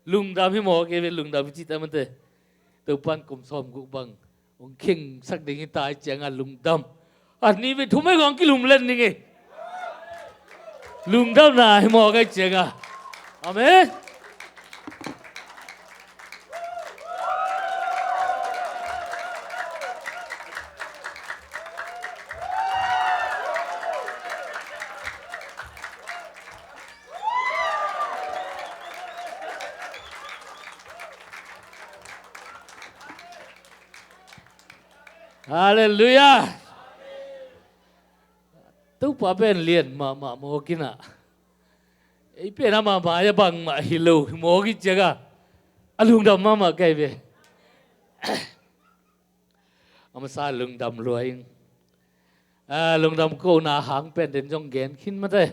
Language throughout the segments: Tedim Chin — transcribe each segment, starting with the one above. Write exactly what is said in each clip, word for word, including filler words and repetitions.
Lungdam hi maw, kei ve lungdam hi ci ta mate. Topan kum sawm guk bang hong khengsak ding hi ta hi cianga lungdam. A ni ve thum ei hong kilumlet ning ei. Lungdamna hi maw kai cianga. Amen. Halleluiah. Topa pen lian mahmah mawk inah, ei pen a mahmah a bangmah hi lo mawk i cianga a lungdam mahmah kai ve. A masa lungdam lua ing. A lungdam kona hang pen den zong gen khin mate.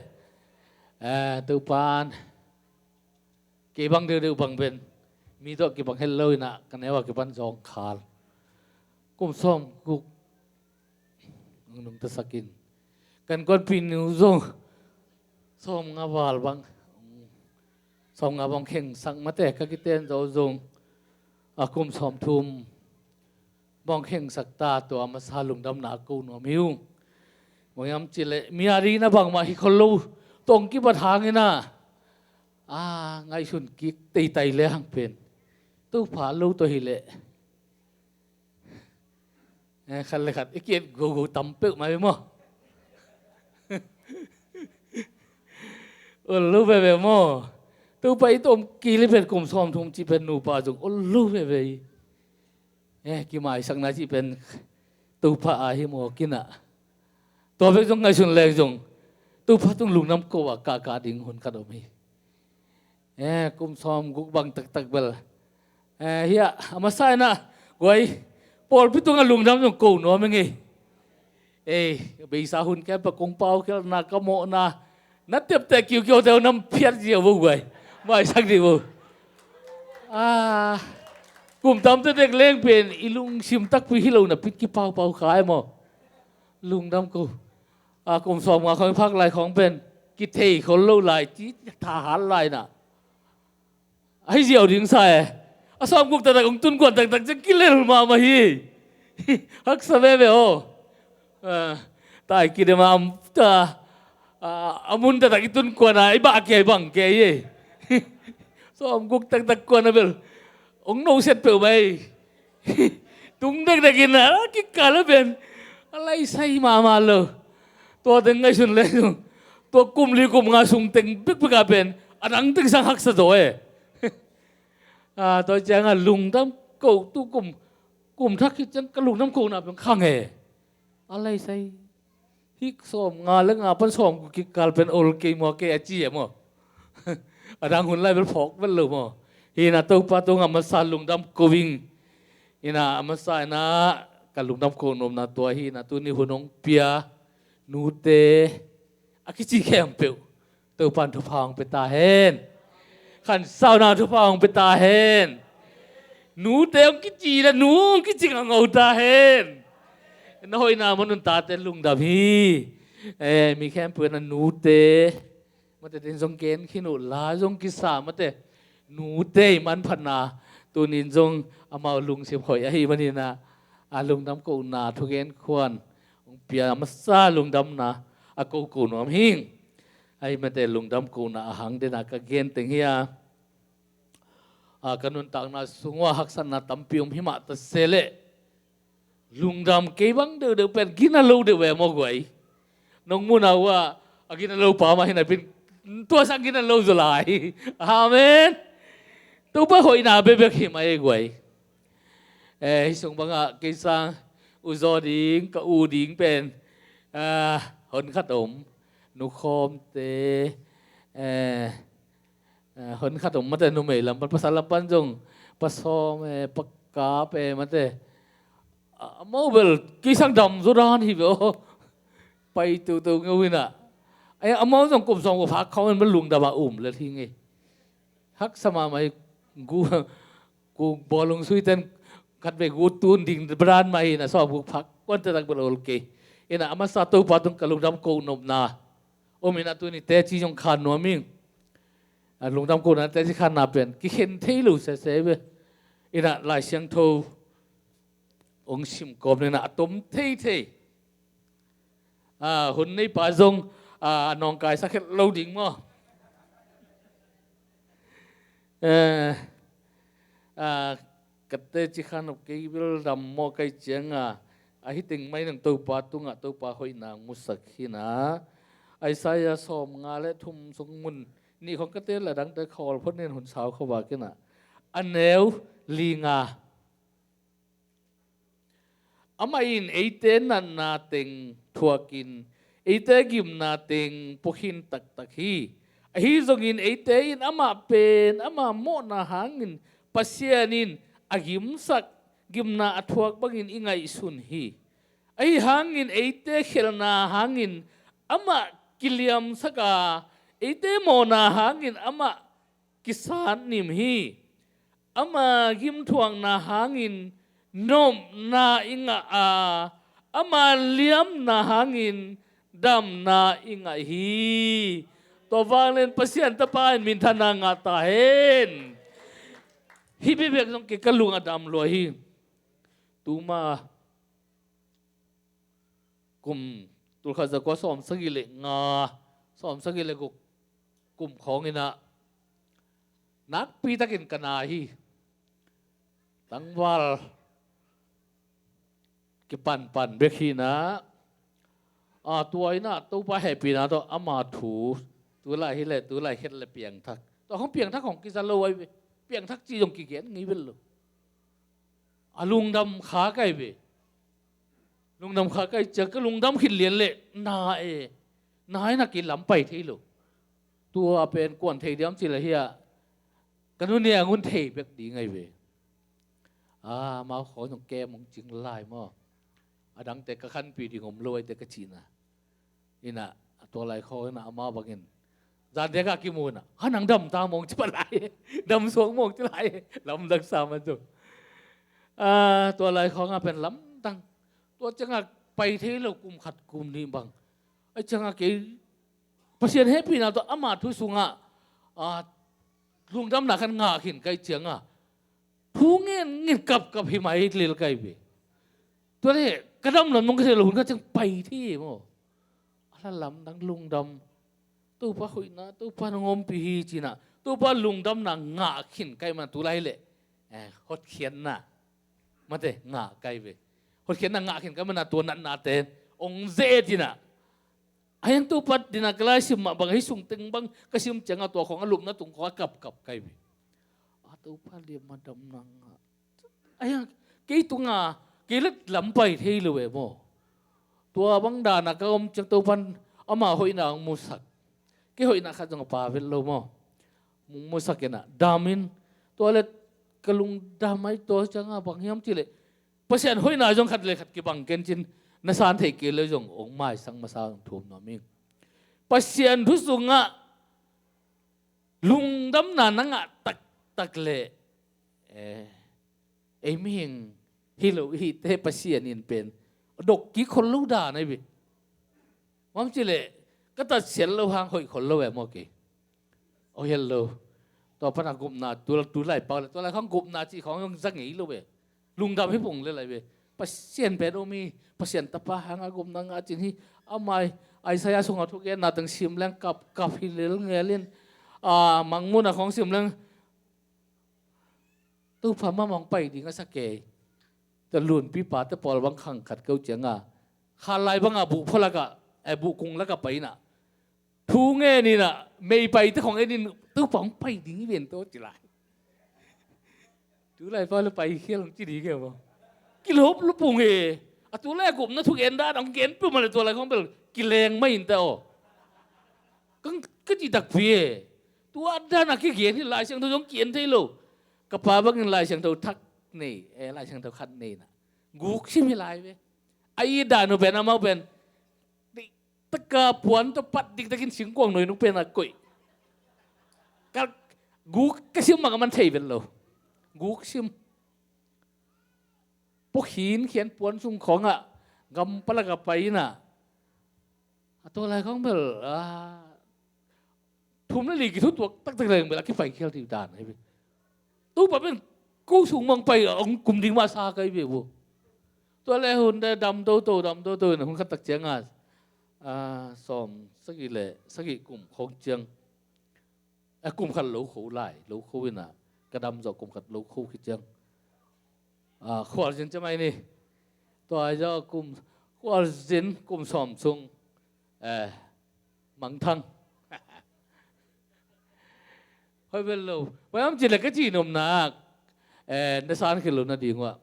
A, Topan kei bang deuhdeuh bang pen mi tawh kibang het lo inah ka neu a kipan zawngkhal kum sawm guk ang nungtasak in, kan kuanpih nu zong sawm nga val bang, sawm nga bang khengsak mate, ka kiten zo zong a kum sawm thum bang khengsak ta, tua masa lungdamna a ko nuam hi ung. Bang hiam cihleh mi a ding na bangmah hi khol lo tong kibat hangin a, a, ngaihsun kik teitai le hang pen Topa lo tawh hileh, eh, khat le khat i kiet gogo tam peuh mai maw? Ol lo veve maw? Topa i tom kili pen kum sawm thum ci pen nupa zong ol lo veve i. Eh, kimaisakna cih pen Topa a hi mawk inah, tua bek zong ngaihsun leng zong Topa tung lungdam ko a kahkah ding hun khat om hi. Eh, kum sawm guk bang taktak bel, eh, hiah a masa inah guai, pawlpi tungah lungdam zong ko nuam ing ei. Ei, beisa hun kem pa kong pau khialhna ka mawhna na tepteh kiukiau teu nam phiat zia vo guai. Maisak dih vo. Ah, kum tam tektek leng pen i lungsim takpi hi lo na pit kipaupau kha e maw? Lungdam ko. Ah, kum sawm nga khawng i phak lai khawng pen kithei khol lo lai ci thahat lai na. Ahi ziau ding sa e. A sawm guk taktak hong tun kuan taktak ciang kilel mahmah hi. Haksa veve aw. Ah, tai kidem a, a, a mun taktak i tun kuan a i bah kei bang kei hi. Sawm guk taktak kuan a bel hong no set peuh mai. Tung dekdek in a kikal a pen a laisai mahmah lo. Tua teng ngaihsun leng tua kum li kum nga sung teng bekbek a pen a dang teng sang haksa zaw e. Ah, tua cianga lungdam ko tu kum, kum thak khit ciang ka lungdam kona pen khang e. A laisai. Hih sawm nga le nga pan sawm guk kikal pen ol kei maw kei a ci e maw? A dang hun lai bel phawk bel lo maw? Hi na Topa tungah masa lungdam ko ing. Hi na a masa inah ka lungdam ko nopna tua hi na tuni hun hong pia nute a kici khempeuh Topan thupha hong pia ta hen. Khansauna thupha hong pia ta hen. Nute hong kici le nu hong kici ngangau ta hen. Na hoihna manun tate lungdam hi. Eh, mi khempeuh na nute mate, tin zong gen khin uh la zong kisa mate, nute i manphatna tunin zong amau lungsim hoih ahi maninah a lungdam kohna thugen khuan hong pia masa lungdamna a koko nuam hing. Ahi mate lungdam kohna a hang dena ka gen teng hi a, a, ka nuntakna sungua haksatna tampi om himah ta se leh lungdam kei bang deuhdeuh pen gina lo deuh ve maw guai? Nong muna uh ah a gina lo pa mah hina pin tua sang gina lo zaw lai. Amen. Topa hoihna bebek hi mah ei guai. Eh, hi sung bangah kei sang u zaw ding ka u ding pen, ah, hon khat om, nukhawmte, eh, eh, hon khat om mate, numei lam pan, pasal lam pan zong pasawm e, pakap e mate. Ah, amau bel kei sang dam zaw dan hi ve aw. Pai toto ngeu inah. Ai, amau zong kum sawm kum phak khawng in bel lungdam a um lel hi ngei. Haksa mahmah hi. Gu, gu bawlung suiten khat vei gu tun ding badan mah hi na sawm guk phak kuan taktak bel ol kei. Inah a masa Topa tung ka lungdam ko nopna om inah tuni teci zong khan nuam ing. A lungdam kohna teci khanna pen kikhen thei lo sese ve. Inah Lai Siangtho hong sim kawm ni inah a tom thei thei. A hun neipa zong a nawngkaisak het lo ding maw? Eh, a, ka teci khan kei bel dam maw kai cianga, a hi teng mai nang Topa tungah Topa hoihna musak hi inah. Isaiah sawmnga le thum sung mun nih khong ka tel a dangte khawl phot nin hun sau kha vak inah. A neu li nga. Amah in eite natna teng thuakin eite gimna teng pukhin taktak hi. Ahi zongin eite in amah pen ama mawhna hangin Pasian in a gimsak gimna a thuak bangin i ngaihsun hi. Ahi hangin eite khelhna hangin amah kiliamsak a, eite mawhna hangin amah kisat nim hi. Ama gimthuakna hangin nopna i ngah a, ama liamna hangin damna i ngah hi. Tua vanglian Pasian Tapa in minthanna ngah ta hen. Hih bibek zong kei ka lung a dam lua hi. Tuma kum tulkhat zakua sawmsagih le nga, sawmsagih le guk kum khawng inah nakpi takin ka na hi. Tangval kipanpan bek hi inah. A tua inah Topa hehpihna tawh ama thu tulai hi le tulai khet le piangthak. Tua khong piangthak khong kiza lo ai ve. Piangthak ci zong kigen ngei vel lo. A lungdam kha kai ve. Lungdam kha kai ciang ka lungdam khit lian le na e. Na inah kei lam pai thei lo. Tua pen kuan thei diam ci le hi a. Ka nu nia ngun thei bek ding ai ve. A mau khaw nong kem hong cing lai maw? A dangte ka khanpih ding om lo ai te ka cihna. Inah a tua lai khaw inah ama bangin zan dek a kimu inah ha nang dam ta mawng ci pah lai. Dam suak mawng ci lai. Lamdang sa man zong. A tua lai khaw nga pen lamdang. Tua cianga pai thei lo kum khat kum nih bang. Ai cianga kei Pasian hehpihna tawh ama thu sungah a lungdamna khan ngah khin kai cianga thu ngen ngen kapkap hi mai lel kai ve. Tua le ka dam lam nong ka thei lo hun ka ciang pai thei maw? A la lamdang lungdam. Topa hoihna Topa nong ompih hi cinah Topa lungdamna ngah khin kai mana tulai le eh, hotkhiatna mate ngah kai ve. Hotkhiatna ngah khin kai mana tua natnate ong zeh tinah. Ahiang Topa dinah ka lai sim mah bang hei sung teng bang ka sim cianga tua khong a lupna tung khong a kapkap kai ve. A Topa liam a damna ngah. Ahiang kei tunga kei let lam pai thei lo ve maw? Tua bang dana ka om ciang Topan ama hoihna ang musak. Kei hoihna khat zong a pa vet lo maw? Mu- musak inah damin tua let ka lungdam ai tua cianga bang hiam cileh Pasian hoihna zong khat le khat kibang kencin na san thei kei le zong ong maisak masa zong thum nuam ing. Pasian thu sungah lungdamna na ngah taktak le eh, ei mihing hi lo ihite Pasian in pen dok kik khol lo dan ai ve. Mam cileh ka tatsiat lo hang hoih khol lo ve maw kei? Hoih hel lo. Tua pana gupna tu, tu lai pau le tua lai khang gupna cih khong zong za ngei lo ve. Lungdam hi pong le lai ve. Pasian pen om hi. Pasian tapa hanga gupna ngah cin hi. Amai Isaiah sunga thugenna teng sim leng kap kap hi lel ngelin a mangmuna khong sim leng Topa mama hong pai ding a sa kei. Tua lunpipa te pawl bang khang khat keu cianga kha lai banga buh pholaka eh, buh kung laka paina thu ngeninah meipai te khong enin Topa hong pai ding i ven to ci lai. Tu lai pa le pai khial hong ci ding e maw? Kilop lupung e. A tu lai a gupna thu gen dan hong gen peuhmah le tua lai khong bel kileng mai in ta aw. Ka ci takpi e. Tua dana kigen hi Lai Siangtho zong kien thei lo. Ka pa bangin Lai Siangtho thak nei eh, Lai Siangtho khat nei na guk sim hi lai ve. A i dan uh pen amau pen taka puan tawh pat diktakin singkuang noi nung pen a koih. Ka guk ka sim mah ka man thei vet lo. Guk sim. Pukhin khian puan sung khawngah gam palak a pai inah a tua lai khawng bel a thum le li kithutuak taktak leng bel a kipai khial ding dan ahi ve. Topa pen ko sung mang pai a hong kum ding mah sa ka hi ve uh. Tua le hun de dam toto, dam toto in a hun khat tak ciang a, a, sawm sagih le sagih kum khawng ciang, a, kum khat lo kho lai, lo kho in a, ka dam zawh kum khat lo kho khit ciang, a, khualzin ciamai ni. Tua zawh kum, khualzin kum sawm sung, eh, mangthang. Hoi bel lo. Pai om ci le ka ci nopna, eh, na san khel lo na ding uh ah,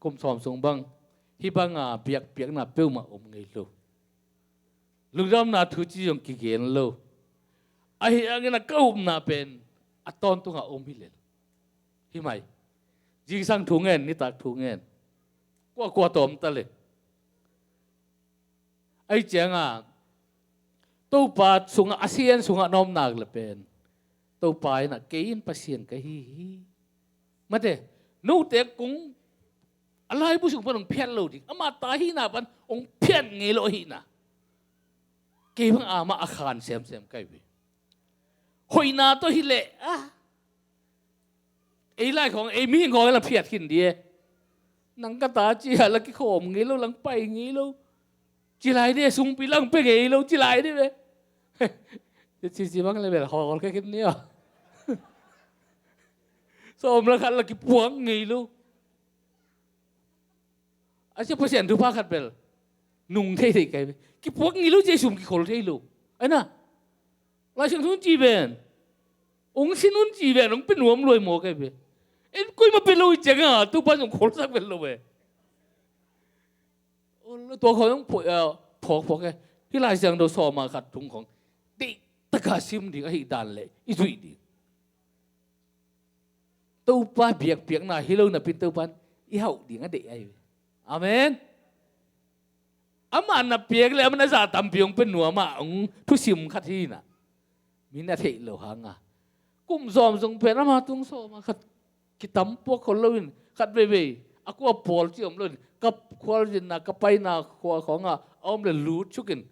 kum sawm sung bang, hih bang a biakpiakna peuhmah om ngei lo. Lungdamna thu ci zong kigen lo. Ahi hangin a ka upna pen a tawntung a om hi lel. Hi mai. Zingsang thu ngen, nitak thu ngen. Kua kua tawm ta le. Ahi ciang a, Topa sungah, a sian sungah na om nak le pen, Topa in a, kei in Pasian ka hi hi. Mate, note kong a laibu sung pan hong phiat lo ding, ama ta hihna pan hong phiat ngei lo ahihna. Kei bang amah a khan semsem ka hi ve. Hoihna tawh hi leh, ah, ei lai khawng, ei mihing khawng la phiat khin ding e. Nang ka ta ci a la kikhawm ngei lo, lang pai ngei lo. Ci lai ding e, sungpi lang pia ngei lo, ci lai ding ve. Ci ci bang le bel hawl khe khin ni a. Sawm la khat la kipuak ngei lo. A sia Pasian thupha khat bel nung thei thei kai ve. Kipuak ngei lo ci a sum kikhol thei lo. Ai na. Lai Siangtho ci ven. Ong sin un ci ven, ong pe nuam luai maw kai ve. En koi ma pe lo i ciang a, Topa ong kholsak ven lo ve. Tua khawng ong phawk, eh, phawk, phawk e. Hih Lai Siangtho sawm a khat thum khawng. Deih taka sim ding, ahi dan le, i zuih ding. Topa biakpiakna hi lo napi in Topa in i hauh ding a deih ahi ve. Amen. Amah na piak le amah na zah tampi hong pe nuam a hong thusim khat hi na. Mi na theih lo hang a. Kum sawm sung pen ama tung sawm a khat kitam puak khol lo in khat veivei. A kua pawl ci om lo in ka khualzinna ka paina khua khawng a a om le lut suk in.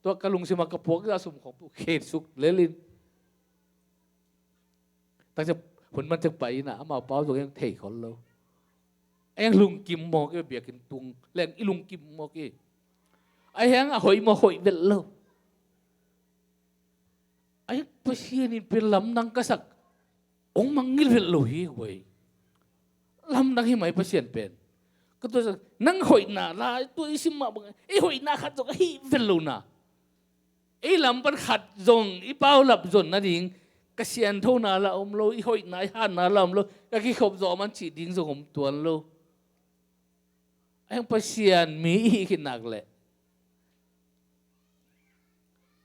Tua ka lungsim a ka puak zah sum khawng pu khet suk lel in. Takcia hun man ciang pai in a, amau pau zong eng thei khol lo. Eng lungkim mawk i biakinn tung leng i lungkim mawk i. A hiang a hoih mawk hoih velh lo. A hiang Pasian in pen lamdang ka sak. Ong mangngilh velh lo hi guai. Lamdang hi mai Pasian pen. Ka tua sak, nang hoihna la, tua i sim mah bang, i hoihna khat zong a hih velh lo na. Ei lam pan khat zong, i paulap zon nading, ka sianthona la om lo, i hoihna, i hatna la om lo, ka kikhop zawh man cih ding zong om tuan lo. A hiang Pasian mi i hih khit nak leh.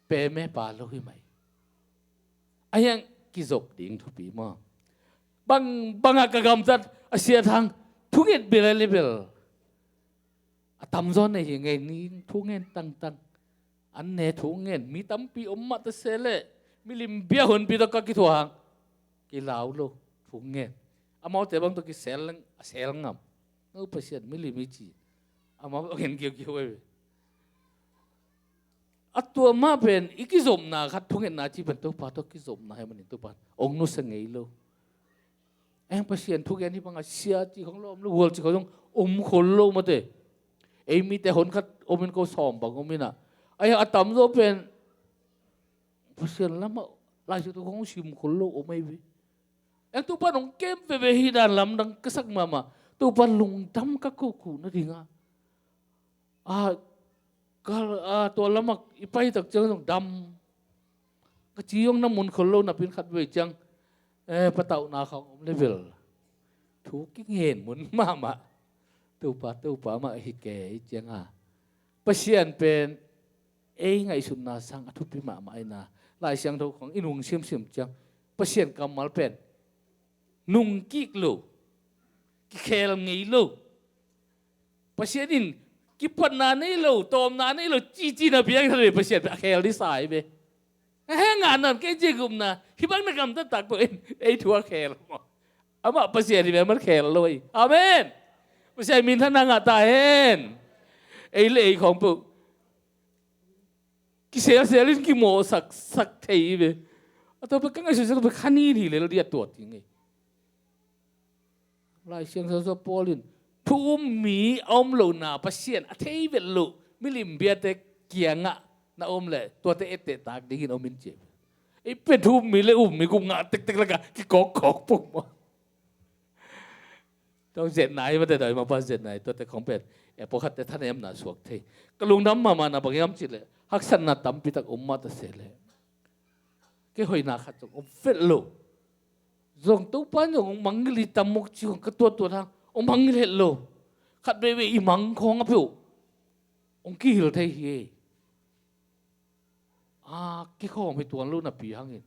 Pe me pa lo hi mai. A hiang kizop ding thupi maw. Bang, bang a ka gamtat, a sia thang, thunget bel a le bel. A tamzaw nei hi ngei ni thungen tangtang. An ne thu ngen, mi tampi om mah ta se leh, milim bia honpi tawh ka kithuah hang. Kilau lo, thu ngen. Amaute bang tawh kisel leng, a sel ngam. No Pasian, milim i ci. Amau a ngen kiukiu ei. A tua mah pen, i kizopna khat thungetna ci pen Topa tawh kizopna hi manin Topa. Ong nusia ngei lo. Eng Pasian thugen hi bangah sia cih khong lo om lo, hual cih khong zong om khol lo mate. Ei mite hon khat om in ko sawm bang om in ah. Ai a tamzaw pen Pasian lamah laisiangtho khong sim khol lo om ei ve. Eng Topa nong kem veve hi dan lamdang ka sak mahmah. Topa lungdam ka ko kuh nadingah. A, ka, a, tua lamak i pai tak ciang zong dam. Ka ci zong na mun khol lo napi in khat vei ciang, eh, patauhna khawng om level. Thu kingen mun mahmah. Topa, Topa mah hi kei ciang a. Pasian pen ei ngaihsutna sang a thupi mahmah ina. Laisiangtho khawng i nung simsim ciang Pasian kammal pen nung kik lo, kikhel ngei lo. Pasian in kipatna nei lo, tawmna nei lo, cici na piang tha ve Pasian a khel ding sa hi ve. A heng a nan kei ci gupna, hi bang na gamtat tak peuh in, ei thu a khel maw. Amah Pasian hi ve, amah khel lo hi. Amen. Pasian minthanna ngah ta hen. Ei le ei khawng peuh. Kiselsel in kimawhsak, sak thei hi ve. A tua pen ka ngaihsun sia tua pen kha ni ni lel ding a tuat ding ei. Lai Siangtho sung Paul in thu um mi a om lohna Pasian a thei vet loh milim biate kiangah na om leh tuate etteh tak dingin om in ci. Ei pen thu um mi le um mi guk ngah tektek lakah kikawkkawk pong maw. Tua zetna hi mate, dawi mapa zetna hi, tuate khong pen e pawlkhatte thanemna suak thei. Ka lungdam mahmahna bang hiam cih leh haksatna tampi tak om mah ta se leh kei hoihna khat zong om vet lo. Zong Topa in zong hong mangngilh hi tam mawk ci hong ka tuattuat hang hong mangngilh het lo. Khat veivei i mang khawng a peuh hong kihil thei hi ei. A kikhawm hi tuan lo napi hangin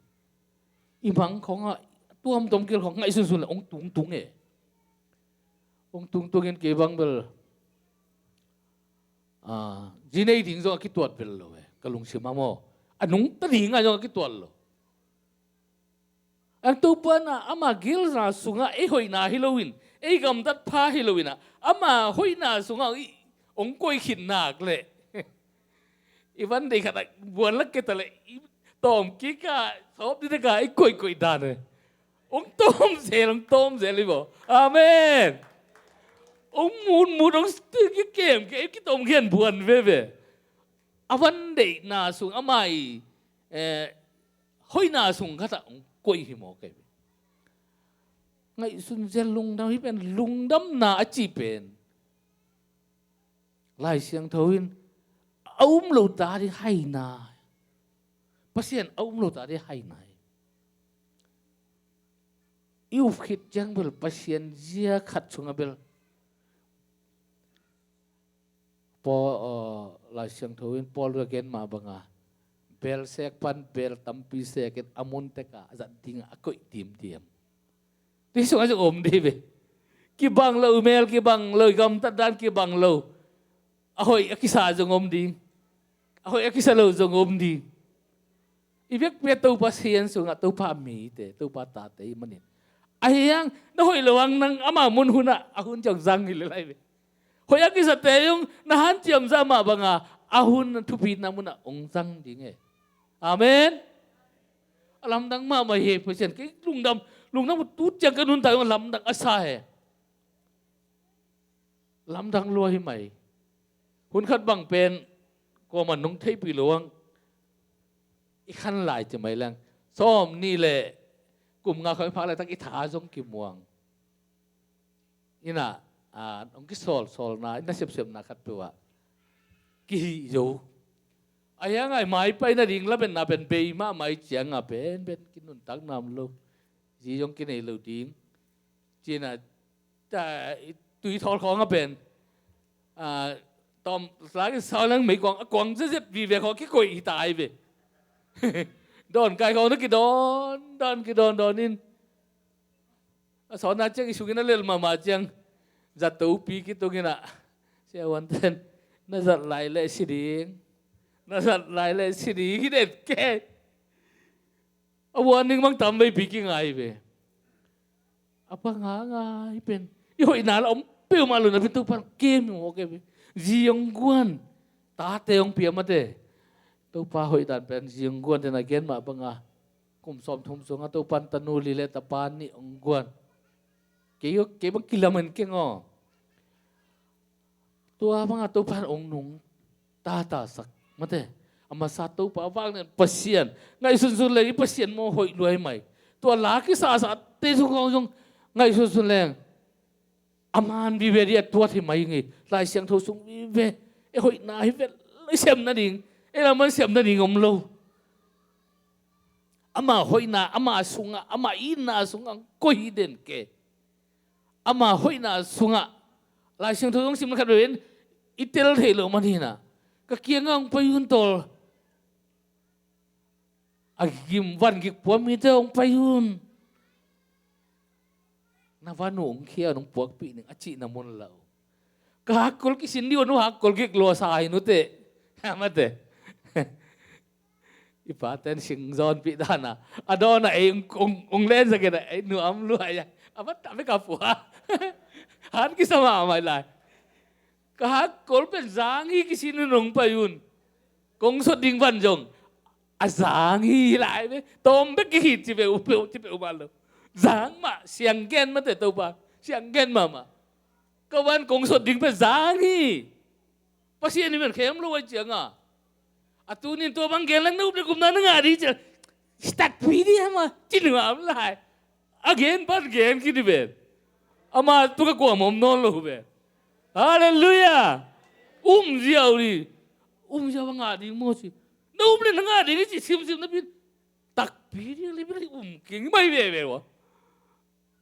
i mang khawngah tuamtuam kihil khawng ngaihsunsun le hong tungtung e. Hong tungtungin kei bang bel a zi nei ding zong a kituat bel lo e. Ka lungsim ah maw, a nungta ding ah zong a kituat lo. Ang Topa in ah ama gelna sungah ei hoihna hi loin, ei gamtat pha hi loin ah ama hoihna sungah i hong koih khit nak leh i van deih khat ah buan lak kei ta leh i tawm kik ah sawp ding tak ah i koihkoih dan e. Hong tawm zel, hong tawm zel hi maw. Amen. Hong mutmut, hong kikem kei, i kitawm khian buan veve. A van deihna sung ama i eh, hoihna sung khatah hong koih hi maw kei. Ngaihsun zel lungdam hi pen, lungdamna a cih pen Lai Siangtho in a um lo ta ding haina, Pasian a um lo ta ding haina hi. I up khit ciang bel Pasian zia khat sungah bel Paul, uh, Lai Siangtho in Paul a gen mah banga bel sek pan bel tampi sekin a mun tekah a zat dingah a koih timtiam. Tua sungah zong om ding ve. Kibang lo, mel kibang lo, gamtat dan kibang lo. A hoih a kisa zong om ding. A hoih a kisa lo zong om ding. I vekpi a Topa sian sungah Topa mite, Topa tate i manin. Ahi hang na hoih lo hang nang ama mun hunah a hun ciang zang hi le lai ve. Hoih a kisate zong na hanciam zah mah banga a hun thupina munah hong zang ding e. Amen. A lamdang mahmah hi Pasian, kei lungdam, lungdam tu ciang ka nuntak zong lamdang a sa he. Lamdang lua hi mai. Hun khat bang pen kuaman nong theihpih lo ang i khan lai ci mai leng sawm nih le kum nga khawng i phak laitak i tha zong kimuang. Ina a nong kisawl sawlna ina sepsepna khat peuh ah kihih zo. A hiang ai maipai nading labenna pen bei mahmah i cianga pen pen kinuntak nam lo. Zi zong kinei lo ding. Cina tui thawl khawng a pen tawm lak in sau lang mei kuang a kuang zezet vive khawng kikoih hi ta ai ve. Dawn kai khawng na kidawn dawn kidawn dawn in a sawnna ciang i sungin a lel mahmah ciang zato pi kitungin ah siahuanten na zat lai leh si ding, na zat lai leh si ding hi den ke. A warning bang tam veipi kingai ve. A panga ngai pen i hoihna la om peuhmah lo napi Topa kem hi mawk e ve. Zi hong guan, tate hong pia mate. Topa hoih dan pen zi hong guan tena gen mah banga kum sawmthum sunga Topan tanu li le tapa nih hong guan. Kei kei bang kilamen keng aw. Tua banga Topa in ong nung tatasak mate. A masa Topa vang nen Pasian ngaihsunsun leng i Pasian maw hoih luai mai. Tua la kisasa te sung zong ngaihsunsun leng a man vive dih a tuat hi mai ngei. Lai Siangtho sung vive e hoihna hi vel i sem nading e laman sem nading om lo. Ama hoihna ama sungah ama itna sungah koi hi den ke. Ama hoihna sungah Lai Siangtho zong sim khat vein i tel thei lo man hinah ka kiangah hong pai un tawl a gim van gik puam mite hong pai un. Na van uh hong khia hong puakpih ning a cihna mun lo. Ka hakkol kisin dih un uh hakkol gik lua sa hi nute. Mate. I paten sing zawnpih dana a dawna ei ung lensak ina ei nuam luai a a va ta veka pua. Han kisa mahmah lai. Ka hakkol pen zang hi kisin un hong pai un. Kong sot ding van zong A zang hi lai ve. Tawm bek kihit ci ve uh peuh, ci peuh mah lo. Zang mah, siang gen mate Topa. Siang gen mahmah. Ka van kong sot ding pen zang hi. Pasian in pen khem lo a cianga. A tunin tua bang gen lang na up le gupna na ngah ding ciang. Takpi ding ama, ci nuam lai. A gen pan gen khin hi pen. Ama tua ka kuam om nawn lo pen. Halleluiah. Um ziau ding. Um ziau a ngah ding maw ci. Na up le na ngah ding ci simsim na pen. Takpi ding le pen um king mai veve ua.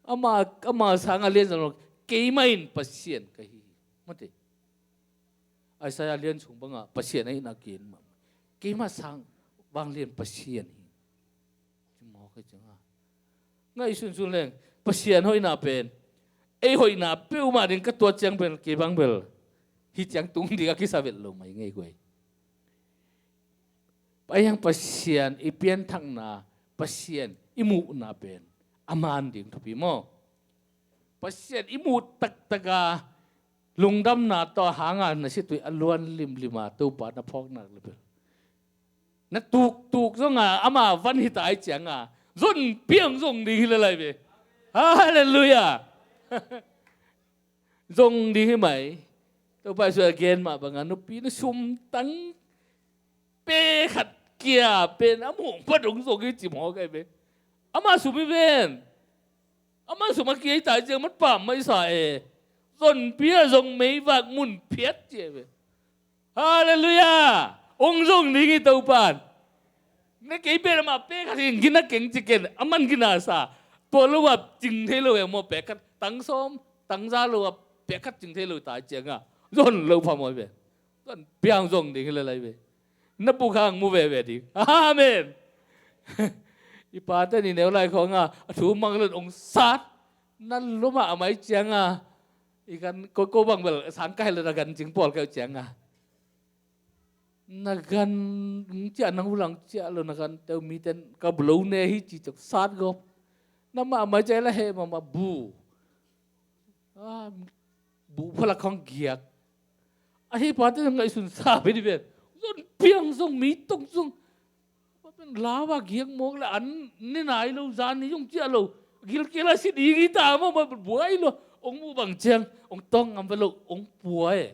Ama, ama sanga lian zang lo. Keimah in Pasian ka hi. Mate. Isaiah lian sung banga Pasian a hihna gen mah. Keimah sang vanglian Pasian hi. Ci mawk a cianga. Ngaihsunsun leng Pasian hoihna pen. Ei hoihna peuhmah ding ka tuat ciang pen kei bang bel. Hi ciang tung ding a kisa vet lo mai ngei guai. Pasian, Pasian i pianthakna, Pasian i muhna pen. A man ding thupi maw. Pasian i muh taktaka lungdamna tawh a hanga na situi a luan limlima Topa na phawknak le bel. Na tuktuk zonga ama van hita ai cianga. Zon piang zong ding hi le lai ve. Halleluiah. Zong ding hi mai. Topa Jesu a gen mah banga nupi na sumtang pe khat kia pen a muh pa dong zong hi ci mawk ai ve. Ama sum hi ven. Ama sum a kia hi ta ciang mat pam mai sa e. Zon pia zong meivak mun phiat ci ai ve. Halleluiah. Ong zong ding hi Topan. Na kei pen ama pe khat hi gina keng ci ken. A man gina sa. Tua lo a cing thei lo e maw pe khat. Tang sawm, tang za lo a pe khat cing thei lo ta cianga. Zon lo pha maw ve. Zon piang zong ding hi le lai ve. Na pu khang mu veve ding. Amen. I pate ni neu lai khonga a thu mang lon ong sat. Na luma a mai cianga. I gan ko ko bang bel sang kai lo na gan cing pawl kai cianga. Na gan ciah nang ulang ciah lo na gan teu mi ten ka bulo ne hi ci cok sat gop. Na ma a mai ciah la he ma ma bu. Ah, bu phalak khong giak. A hi pate ngaihsun sa pe di ven. Zon piang zong mi tong zong. Lawa giak mawk le an ne nai lo zan ni zong ciah lo. Gilkel a si ding hi ta maw ma buai lo. Ong mu bang ciang ong tong ngam ve lo ong puai.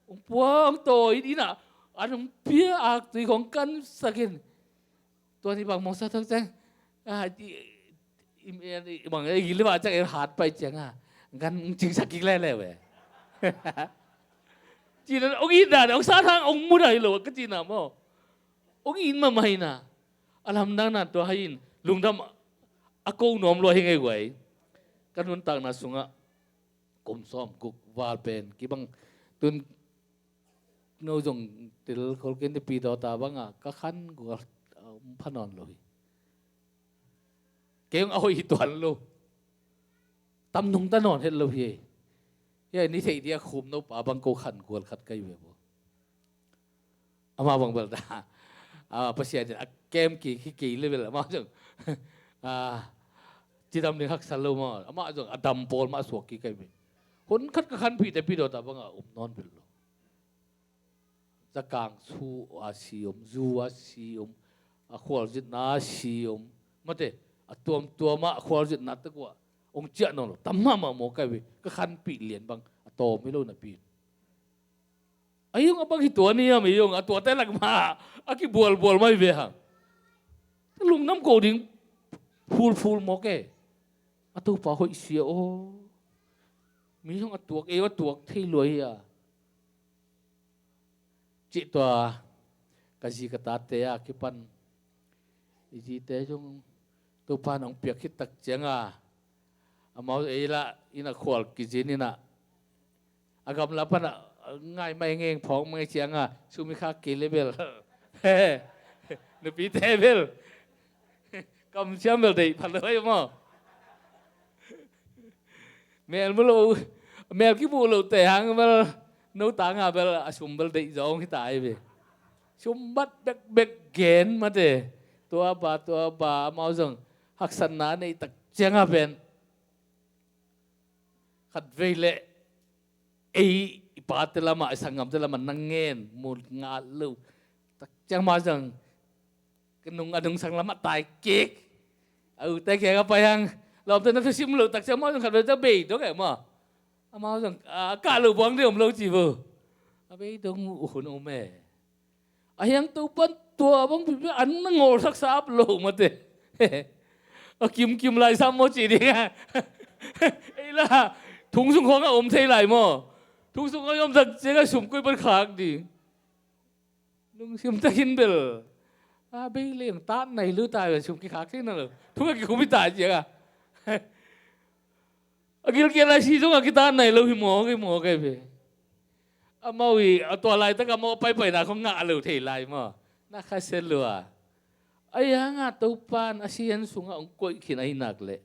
Ong pua ong tawi dina an ong pia ak tui khong kan sakin. Tua ni bang mawk sa thok ciang. Ah, i, i, i, i bang i gil va ciang i hat pai ciang a. Gan ong cing sak kik lele ve. Cina ong it dan ong sa thang ong mu dai lo ka cina maw. Ong it mahmah ina. A lamdang na tua hai in lungdam a ko nuam lua hi ngei guai. Ka nuntakna sungah kum sawm guk val pen kibang tun no zong tel khol ken te pi dawta banga ka khan gua pha nawn lo hi. Kei a hoih hi tuan lo. Tam nung ta nawn het lo hi. Hi ni thei dia khum no pa bang ko khan gual khat kai ve bo. Ama bang bel ta. Ah, Pasian in a kem ki hi kei le bel ama zong. Ah, cidam ding haksa lo ma. Ama zong a dam pawl ma suak ki kai bel. Hun khat ka khan pi te pi do ta bang a um nawn bel lo. Zakang su a si om, zu a si om, a khual zitna a si om. Mate, a tuam tuam a khual zitna te kua. Ong ciah nawn lo. Tam ma ma maw kai bel. Ka khan pi lian bang a tawm hi lo na pi. A iong a bang hi tua ni am iong a tua te lak ma a kibualbual mai ve hang. Lungdam ko ding phulphul mawk e. A Topa hoih sia aw. Mi zong a tuak ei a tuak thei lua hi a. Cih tua ka zi ka tate a kipan i zite zong Topa nong piak khit tak cianga amau ei lah ina khual kizin ina a gamla pana ngai mai ngeng phawng mai cianga sumi kha kei le bel nupite bel kam siam bel deih phat lo ai maw. Mel mu lo mel kibuh lo te hang bel no tanga bel a sum bel deih zong hita ai ve. Sum bat bekbek gen mate tua ba tua ba amau zong haksatna nei tak cianga pen khat vei le ei i pate lama i sanggamte lama nang ngen mu ngal lo tak ciang ma zong Ka nung a nungsang lamah tai kik. A ute kiangah pai hang. Lawmte na thusim loh tak ciang amau zong khat vei ta bei dong eh maw. Amau zong a kah loh buang ding om lo ci vo. A bei dong uh hun om eh. A hiang Topan tua bang pipi an na ngawlsak sap lo mate. A kimkim lai sam maw ci ding a. Ei la thungsung khawngah om thei lai maw. Thungsung khawngah om tak ciangah sum koi pan khak ding. Lungsim takin bel a bei leng tat nai lo tai bel sum kikhak thei na lo. Thungah kikhum hi tai ciangah. A gilkial lai si zongah kitat nai lo hi mawk hi mawk hi ve. Amau i a tua laitak amau a paipaina khong ngah lo thei lai maw. Na khasia lua. A iangah Topan a sian sungah hong koih khin ahi nak leh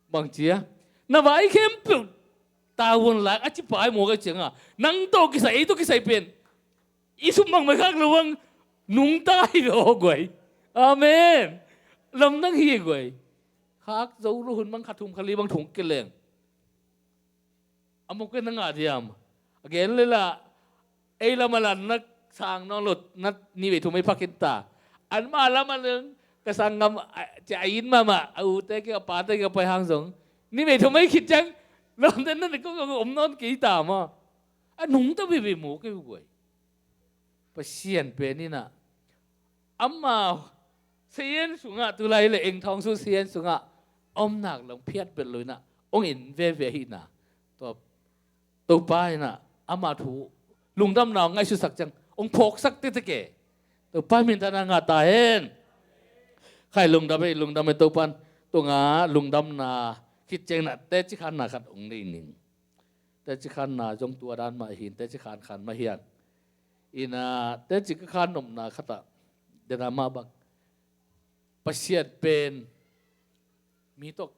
bang cia na vai khempeuh tavuan lak a cipa hi mawk a ciangah nang tawh kisai ei tawh kisai pen i sum bang mai khak lo bang nungta hi ve aw guai. Amen. Lamdang hi guai. Khak zo lo hun bang kha thum kha li bang thung kileng. A mawk in na ngah diam. A gen lela ei lam a lan na sang nawn lo na ni vei thum ei phakin ta. Anmah lam a leng ka sang ngam cia a in mahmah a ute kia a pate kia pai hang zong ni vei thum ei khit ciang lawmte na ni kong om nawn kei ta maw. A nungta veve maw kei guai. Pasian pen inah ama sian sungah tulai le eng thawng su sian sungah omnak long phiat bet lo inah ong in veve ahina. Tua Topa inah ama thu lungdamna ong ngaihsutsak ciang ong phawksak tete ke. Topa min tana ngah ta hen. Khai lungdam ei lungdam ei Topan tunga lungdamna khit ciang inah teci khanna khat ong nei ning. Teci khanna zong tua dan mah hin teci khan khan mah hian. Ina teci ka khan nopna khatah dena mah bang Pasian pen mi tawh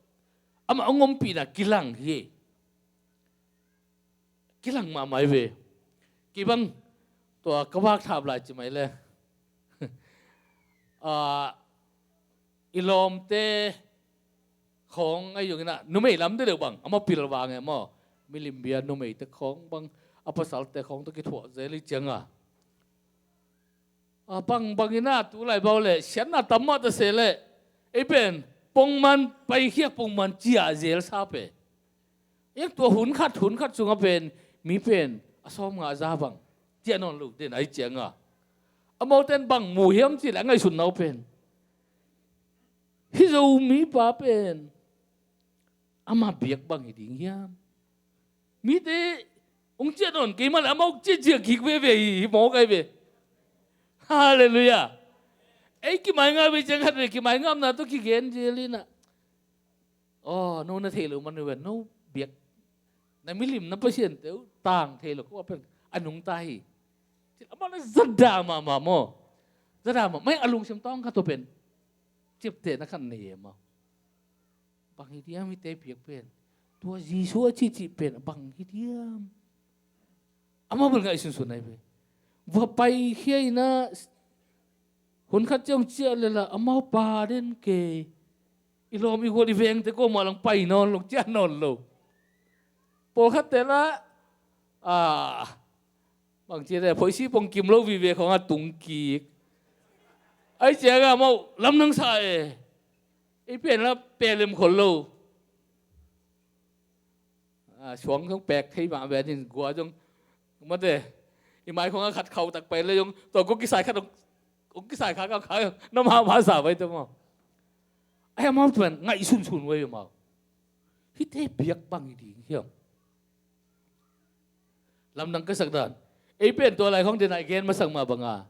amah a ngompihna kilang hi. Kilang mahmah hi ve. Kibang tua ka vak thap lai ci mai le. I lawmte khawng ahi zongin ah numei lam deuhdeuh bang amah pilvang e maw. Milimbia numeite khawng bang a pasalte khawng tawh kithuah zel hi cianga a bang bangin ah tulai bau le siatna tam mah ta se le ei pen pongman paikhiak pongman cia zel sa pe. Iang tua hun khat hun khat sungah pen mi pen a sawm ngah za bang ciah nawn lo den ai cianga amauten bang mu hiam ci le a ngaihsutna uh pen hi zo mipa pen ama biak bang hi ding hiam? Mite ong ciah nawn kei mah le amau ciahciah kik veve hi mawk ai ve. Halleluiah. Ei kimai ngah ve ciang khat ve kimai ngamna tawh kigen zel inah aw no na thei lo man ve no biak na milim na pasian teu tang thei lo ko pen a nungta hi. Amau na zada mahmah maw. Zada mah mai a lungsim tawng khat tawh pen ciaptehna khat nei e maw. Bang hi diam hite piak pen tua Jesu a cihcih pen bang hi diam? Amau bel ngaih sunsun ai ve. Va paikhia inah hun khat ciang ciah lela amau pa den kei i lawm i gual i vengte ko mah lang pai nawn lo ciah nawn lo. Pawlkhatte lah bang ciate phoisi pong kim lo vive khawngah tung kik. Ai ciangah amau lamdang sa e. Ei pen lah pelem khol lo. Suang zong pek thei mah ve nin gua zong mate i mai khawngah khat khauh tak pai le zong tua kong kisai khat kong kisai kha kha kha na mahmah sa vai te maw. Ai amau tuan ngaih sunsun vai amau. Hite biak bang hi ding hiam? Lamdang ka sak dan ei pen tua lai khawng denah i gen masak mah banga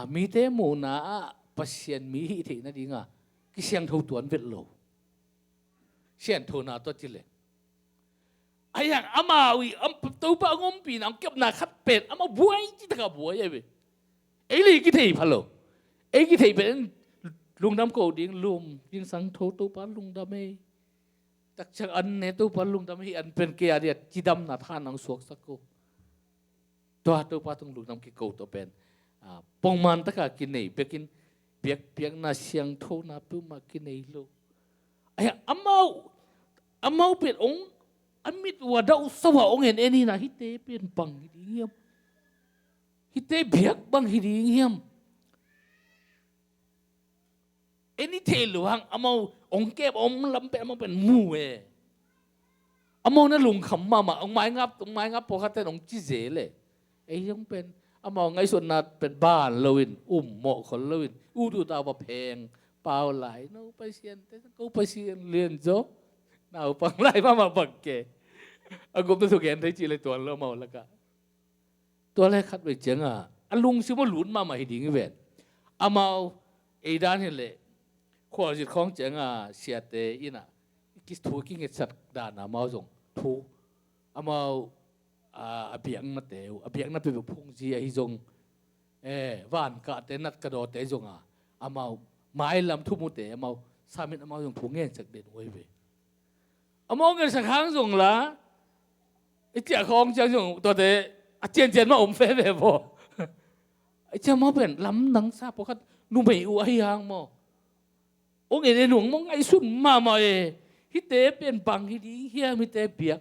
mite muhna ah Pasian mi hih theih nadinga kisiangtho tuan vet lo. Sianthona tua ci le ai hang amau i Topa a ngompihna hong kepna khat pen amau buai ci taka buai ai ve. Ei le i kithei pha lo. Ei kithei pen lungdam ko ding lum ding sang tho Topa lungdam ei. Takciang an ne Topa lungdam hi an pen kei a dia cidamna tha nang suaksak ko. Tua Topa tung lungdam kiko tua pen pongman taka kinei bekin biakpiakna siangthona peuhmah kinei lo. Ai amau amau pen ong a mit ua dauh sawa ong en enina hite pen bang hi ding hiam? Hite biak bang hi ding hiam? En i theih loh hang amau hong kep om lam pen amau pen mu e. Amau na lungkham mahmah, hong maingap, hong maingap pawlkhat ten hong ci zel e. Ei hong pen amau ngaihsutna pen ban loin, um mawh khol loin, ut ut a va pheng pau lai, no Pasian te, ko Pasian lian zaw, naupang lai mahmah bang ke. A gupna thugen thei cih le tuan lo amau lakah. Tua le khat vei cianga a lungsim a lut mahmah hi ding hi ven. Amau ei dan hi leh khualzin khawng cianga siate ina thu kingetsat dana amau zong thu amau a, a biaknate uh, a biakna peuh phungzi ahi zong, eh, vankahte, natkadawte zonga amau mailam thumute amau samin amau zong thu ngensak den uh ahi ve. Amau ngensak hang zong la i ciah khawng ciang zong tuate a ciancian mah om veve vaw. I ciah mah pen lamdang sa pawlkhat numei uh ahi hang maw? Ong en en ung, mong ngaihsun mahmah e. Hihte pen bang hi ding hiam, hihte biak.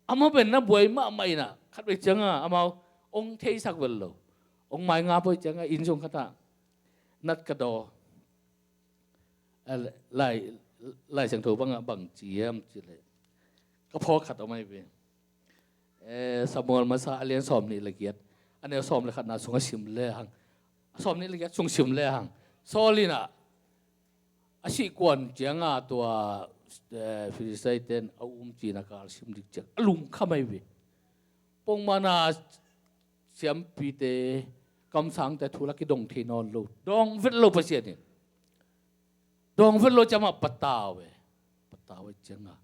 Amau pen na buai mahmah inah khat vei cianga amau ong theisak vel lo. Ong mainga poi cianga inn zong khatah natkadaw, eh, lai, Lai Siangtho bangah bang ci hiam cileh ka phawk khat om ahi ve. Eh, Samuel masa a lian sawm nih le giat, a neu sawm le khatna sung a sim le hang, sawm nih le giat sung sim le hang, Saul inah a sih kuan cianga tua, eh, Filistia ten a um cina kal sim dik ciang a lungkham ahi ve. Pongmana siampite, kamsangte thu la kidong thei nawn lo, dong vet lo Pasian in. Dong vet lo ciama patau e. Patau e cianga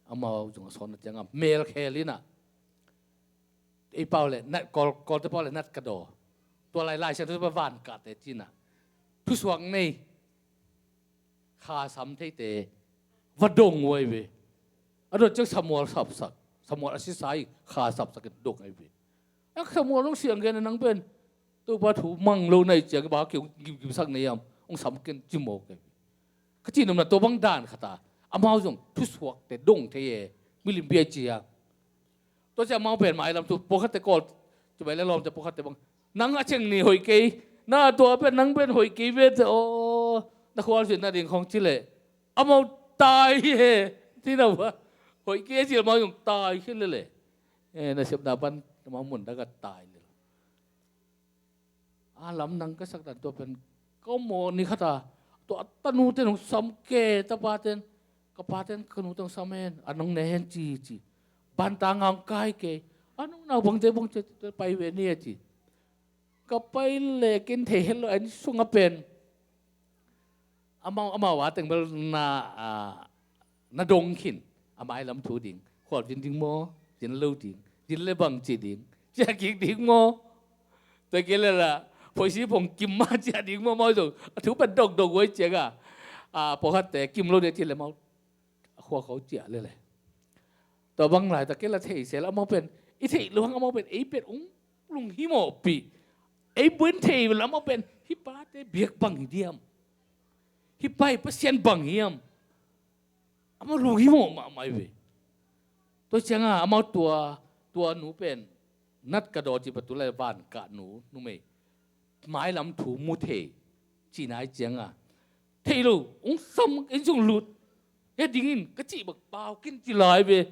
amau zong a sawn a cianga melkhel inah ei pau le nat, Kawl, Kawlte pau le natkadaw, tua lai Lai Siangtho pau vankahte cina thusuak nei kha sam theite va dong uh ahi ve. A dot ciang Samuel sapsak, Samuel a sisa i kha sapsak in dong ahi ve. A Samuel nong siang gen a nang pen Topa thu mang lo nai ciang i ba keu gimsak nei am, ong sam ken ci mawk ahi ve. Ka cih nopna tua bang dan khata amau zong thusuakte dong thei e, milim bia ci a. Tua ciah amau pen mailam thu pawlkhatte Kawl, ci bai le lawmte pawlkhatte bang, nang a ceng ni hoih kei, na tua pen nang pen hoih kei ve te aw, na khualzin na ding khawng ci leh amau tai hi he. Ci na uh a, hoih kei a ci leh amau zong tai hi lele. Eh, na sepna pan amau mun daka tai lele. A lamdang ka sak dan tua pen ka om maw ni khata, tua a tanu ten hong sam ke, tapa ten, ka pa ten ka nu ten hong sam hen, a nong ne hen ci ci. Banta nga hong kai ke, a nong naupangte bang ci pai ve ni a ci. Ka pai le ken thei het lo, an sunga pen amau, amau a teng bel na, a, na dong khin. A mailam thu ding, khualzin ding maw, zin lo ding, zin le bang ci ding, ciah kik ding maw? Tua kei le la phoisi phong kim ma ciah ding maw, mau zong a thu pen dongdong uh ahi cianga, a, pawlkhatte kim lo ding ci le mau a khua khau ciah lele. Tua bang lai ta kei la thei sel amau pen, i theih lo hang amau pen, ei pen ong lunghimawhpih, ei buin thei lo amau pen, hih pate biak bang hi diam, hih pa hi Pasian bang hiam, amau lunghimawh mahmah hi ve. Tua cianga amau tua, tua nu pen natkadaw ci patu lai vankah nu numei, mailam thu mu thei cina ahi cianga, thei lo, ong sam in zong lut. He dingin ka cih bak pau ken ci lai ve.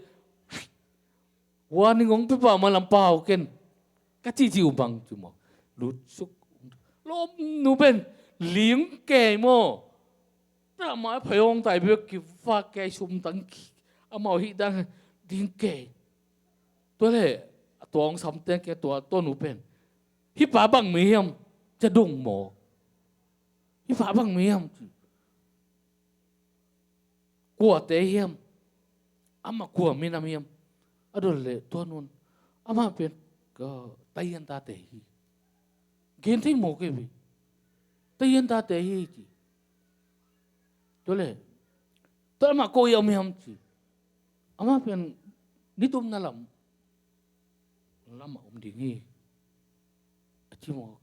Warning ong pe pah mailam pau ken ka cih cih uh bang ci maw? Lut suk. Lawm nu pen ling kei maw? Tah mai phai hong tai bek kivak kei sum tang ki, amau hih dan ding kei. Tua le a tua hong sam teng kei tua, tua nu pen, hih pa bang mi hiam? Ca dong maw? Hih pa bang mi hiam? Kuate hiam? Amah kua minam hiam? A dot le tua nun, amah pen ka taian tate hi. Gen thei maw kei ve? Taian tate hi ci. Tua le, tua amah ko i om hiam ci. Amah pen nitumna lam, lamah om ding hi. A ci maw?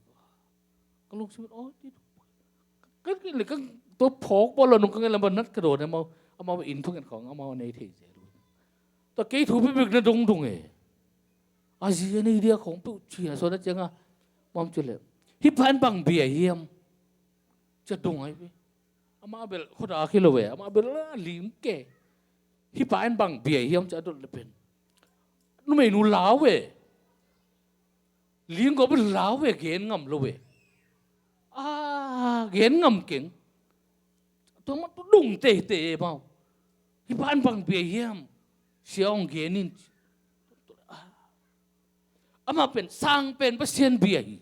Ka lungsim in, aw, ti, ka, ka, le ka, tua phawk bawl lo nung ka ngen lam ba natkadaw ne mau, amau in thungen khawng amau nei thei zel. Tua kei thu bikbik na dongdong e. A zi a nei dia khawng peuh cina suan a cianga, mam ci le, hih pan bang bia hiam? Cia dong ai ve. Amah bel khuadak hi lo ve. Amah bel a lim ke. Hih pa in bang bia hiam cia dot le pen. Numeinu lau ve. Ling ko bel lau ve gen ngam lo ve. A gen ngam keng. Tua mah tua dong teitei e mau. Hih pa in bang bia hiam. Sia hong gen in. Amah pen sang pen Pasian bia hi.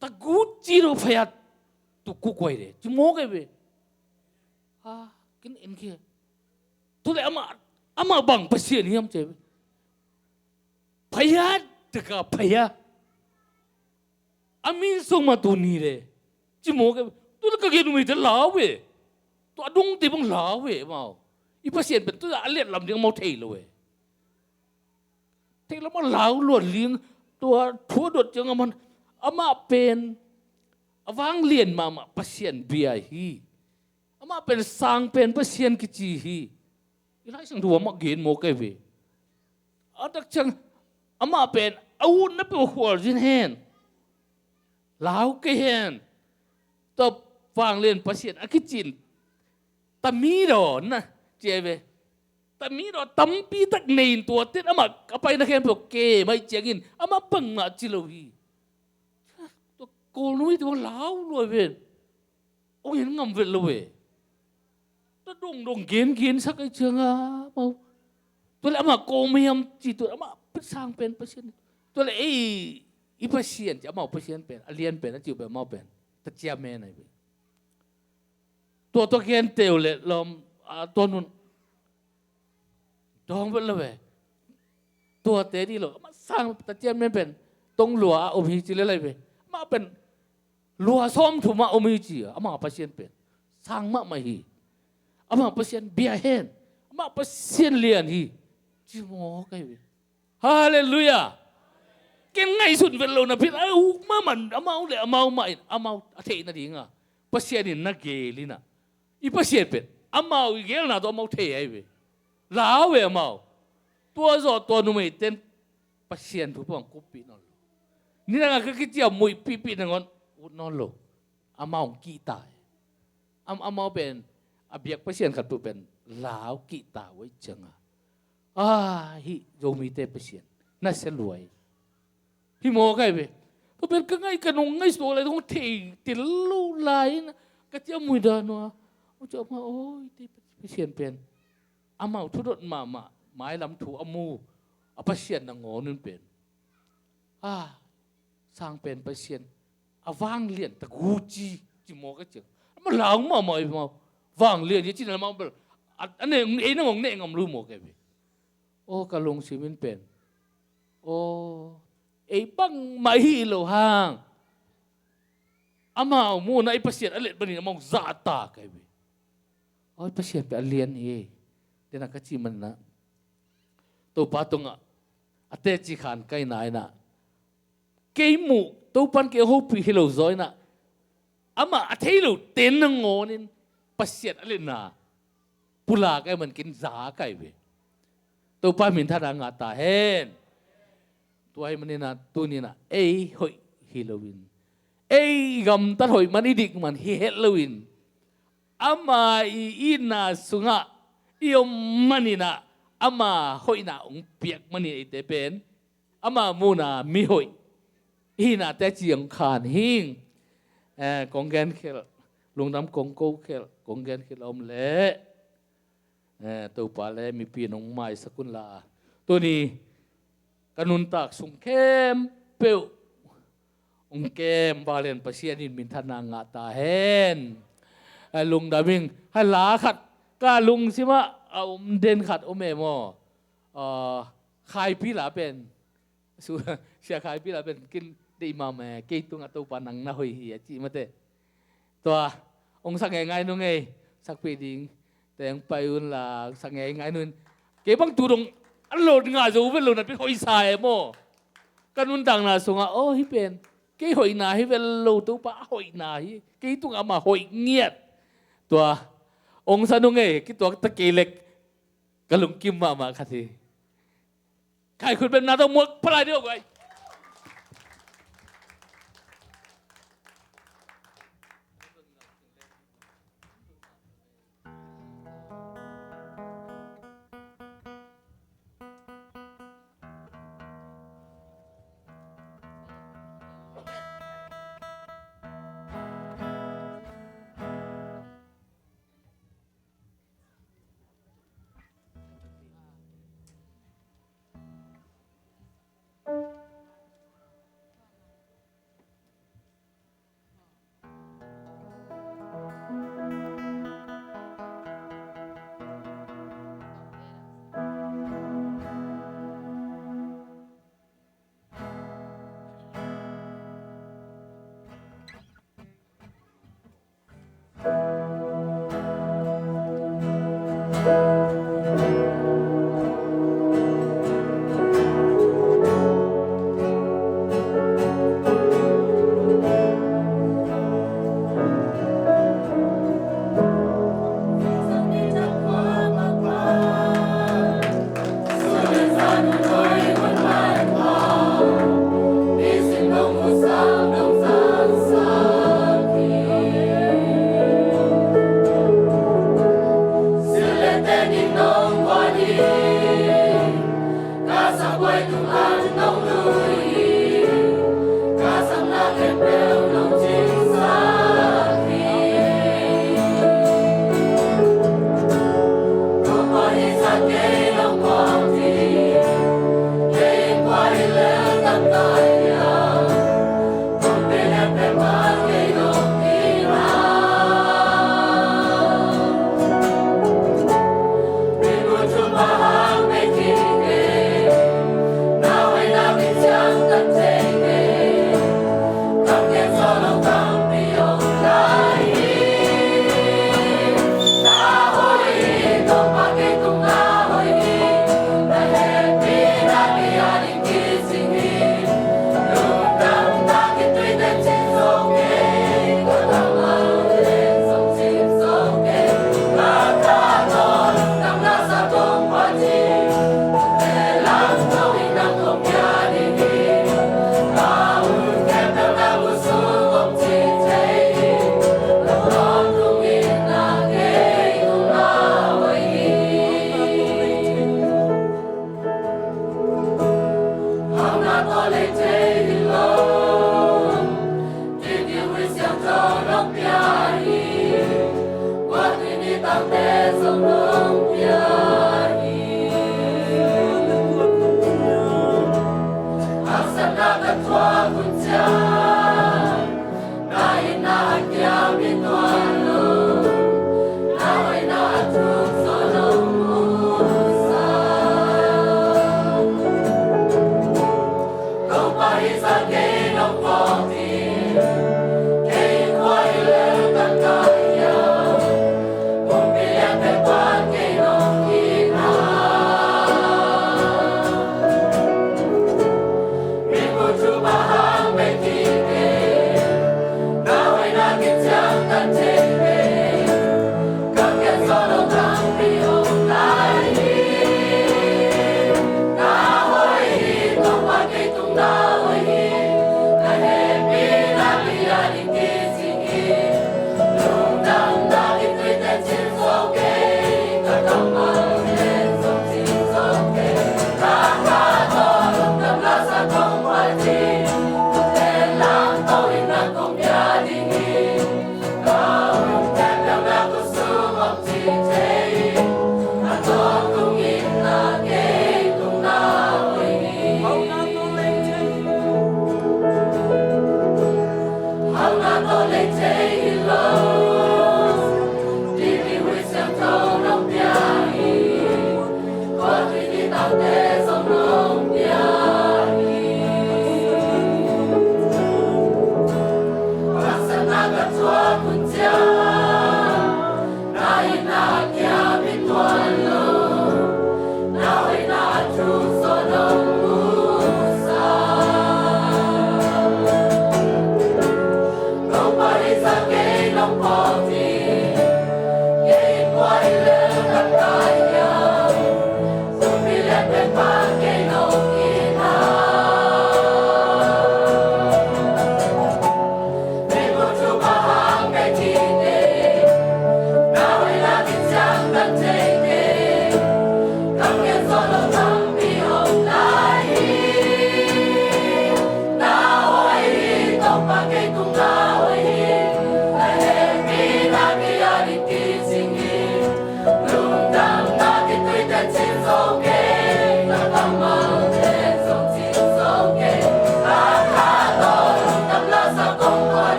Tagut ci do phayat tu kukuai de ci mawk ai ve. A kin en kia. Tu le amah amah bang Pasian hiam ci ai ve. Phayat teka phaya. A min sung mah tu ni le ci mawk ai ve. Tu le ka gen numeite lau ve. Tu a dongte bang lau ve mau. I Pasian pen tu a liat lam ding mau thei lo ve. Thei lam a lau luat ling tua thu a dot ciang a man amah pen a vanglian mahmah Pasian bia hi. Amah pen sang pen Pasian kici hi. I Lai Siangtho amah gen mawk ai ve. A tak ciang amah pen a utna peuh khual zin hen. Lau kei hen. Tua vanglian Pasian a kicin tami dawn na ci ai ve. Tami dawn tampi tak nei in tua ten amah a paina khempeuh ke mai ciangin amah bangmah ci lo hi. Tua Kawl nui tua lau lua ven. Ong en ngam vet lo ve. Tua dongdong gengen sak ai cianga mau. Tua le amah kawm hiam ci tua amah sang pen Pasian. Tua le ei i Pasian ci amau Pasian pen a lian pen a ciu pen amau pen. Ta cia men ai ve. Tua tua gen teu le lawm a tua nun. Dawng vet lo ve. Tua te dih lo. Amah sang ta cian men pen tong lua a om hi ci le lai ve. Amah pen lua sawm thum a om hi ci a amah Pasian pen sang mahmah hi. Amah Pasian bia hen. Amah Pasian lian hi. Ci maw kai ve. Halleluiah. Ken ngaihsun vet lo na phin a uk mahmah amau le amau mah in amau a theih nadinga Pasian in na geel inah i Pasian pen amau i geelna tawh amau thei ahi ve. Lau ve amau. Tua zawh tua numeiten Pasian thu pawng kuppih nawn lo. Nidanga ka kiciam muihpihpih nangawn ut nawn lo. Amau hong kihta hi. Am amau pen a biak Pasian khat puh pen lau kihta uh ahi cianga. A hih Zomite Pasian nasia luai. Hi maw kai ve. Tua pen ka ngaih ka nong ngaihsuak lai hong thei tel lo lai in ka ciam muih dan uh a. Ong ciah ma awi te Pasian pen amau thudot mahmah mailam thu a mu a Pasian nangawn un pen. A sang pen Pasian a vanglian ta guci ci maw ka ciang. Ama lau mahmah i mau vanglian i cina mau bel a neh ei nangong neh ngam lu maw ka ve. Aw ka lungsim in pen. Aw ei bangmah hi lo hang. Amau muhna i Pasian a let panin amau zahta ka ve. Aw i Pasian pen a lian hi. Tena ka cih manna Topa tungah a teci khan kaina inah kei muh Topan kei hopih hi lo zaw inah amah a thei lo ten nangawnin Pasian a letna pulak ai man kin za kai ve. Topa minthanna ngah ta hen. Tua hi maninah tuninah ei hoih hi loin ei gamtat hoih man i dik man hi het loin ama i itna sungah i om maninah ama hoihna hong piak manin eite pen ama muhna mihoih i hihna teci hong khan hing. Eh, kong genkhelh lungdam kong kokhelh kong genkhelh a om leh eh, Topa le mipi in hong maisak unla tuni ka nuntak sung khempeuh hong kem vanglian Pasian in minthanna ngah ta hen. Eh, lungdam ing. Hai la khat ka lungsimah a om den khat om e maw? Ah, Khaipi la pen Su- Sia Khaipi la pen kin deih mahmah e kei tungah Topa nang na hoih hi a cih mate. Tua hong sak ngeingai nung ei sakpih ding teng pai unla sak ngeingai nun. Kei bang tu dong a lot ngah zo vet lo na pen hoihsa e maw? Ka nuntakna sungah aw hih pen kei hoihna hi vet lo Topa a hoihna hi kei tungah amah hoih ngiat. Tua hong sa nung ei kituak ta kei lek ka lungkim mahmah khat hi. Kaikhut bemna tawh muak palai deuh guai.